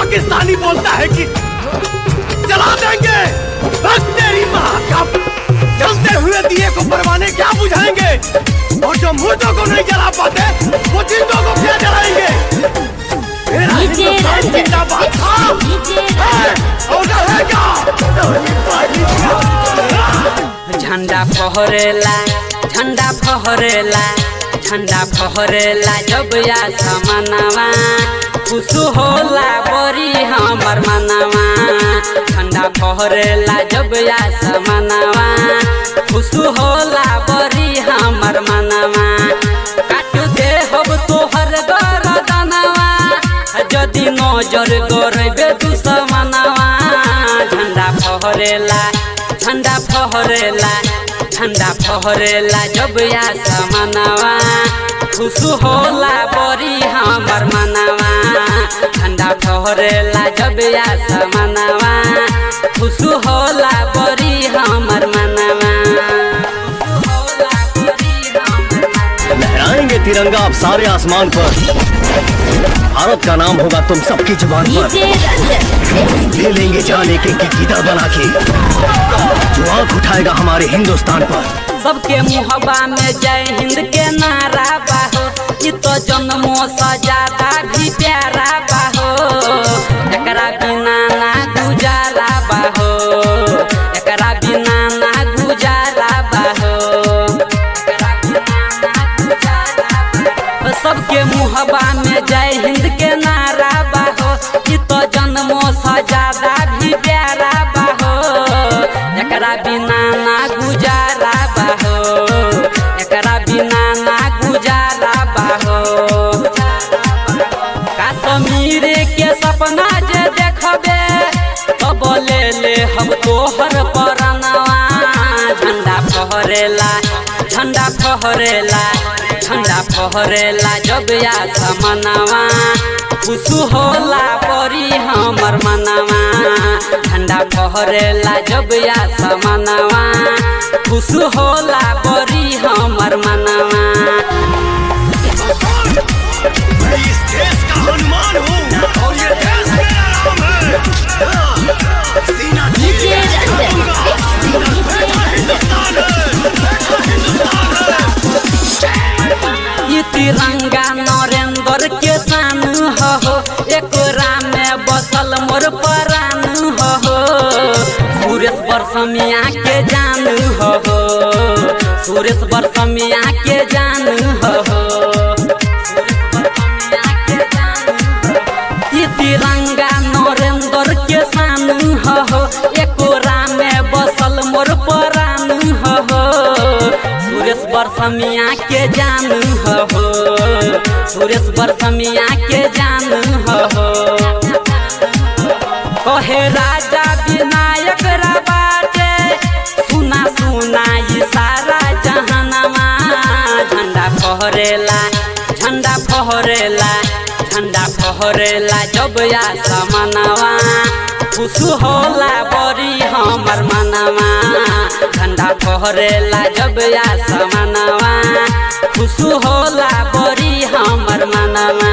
पाकिस्तानी बोलता है कि जला देंगे, बस तेरी माँ का। जलते हुए दिए को परवाने क्या बुझाएंगे, और जो मुर्दों को नहीं जला पाते वो जिंदों को क्या जलाएंगे। मेरा हिंदुस्तान जिंदाबाद था, है और रहेगा। झंडा फहरेला, झंडा फहरेला, झंडा फहरेला जब आसमानवा, खुश होला बड़ी हमर मनवा। झंडा फहरेला जब आसमानवा, खुश होला बड़ी हमर मनवा। काट दे हम तोहर गरदनवा, जदि नजर करबे दुश्मनवा। झंडा फहरेला, झंडा फहरेला, झंडा फहरेला जब आसमानवा, खुश होला बड़ी हमर मनवा। झंडा फहरेला जब आसमानवा, खुश होला बड़ी हमर मनवा। लहराएंगे तिरंगा अब सारे आसमान पर, भारत का नाम होगा तुम सबकी जुबान पर। ले लेंगे जान एक एक की गीदड़ बना के, जो आंख उठाएगा हमारे हिंदुस्तान पर। सबके मुहबा में जय हिंद के नारा बाहो, ई तो जन्मों से ज्यादा भी प्यारा बाहो। एकरा बिना ना गुजारा बाहो, एकरा बिना ना गुजारा बाहो, एकरा बिना ना गुजारा बाहो। सबके मुहबा में जय हिंद के नारा बाहो, ई तो जन्मों से ज्यादा भी प्यारा बाहो। एकरा बिना ना गुजारा बाहो, एकरा बिना ना गुजारा बाहो। कश्मीर के सपना जे देखबे, तब ले ले हम तोहर परनवा। झंडा फहरेला, झंडा फहरेला, झंडा फहरेला जब आसमानवा, खुश होला बड़ी हमर मनवा। झंडा फहरेला जब आसमानवा, खुश होला बड़ी हमर मनवा। मैं इस देश का हनुमान हूँ और ये देश मेरा राम है। सीना चीर के दिखाऊंगा, मेरा हिंदुस्तान है, मेरा हिंदुस्तान है। ई तिरंगा नरेंद्र के शान हो, एकरा में बसल मोर प्राण हो। सुरेश बरसमिया के जान हो, सुरेश बरसमिया के जान हो। ई तिरंगा नरेंद्र के शान हो, एकरा में बसल मोर प्राण हो। सुरेश बरसमिया के जान हो, सुरेश बरसमिया के जान हो। कहे राजा विनायक बाटे, सुना सुना ई सारा जहानवा। झंडा फहरेला, झंडा फहरेला, झंडा फहरेला जब आसमानवा, खुश होला बड़ी हमर मनवा। झंडा फहरेला जब आसमानवा, खुश होला बड़ी हमर मनवा।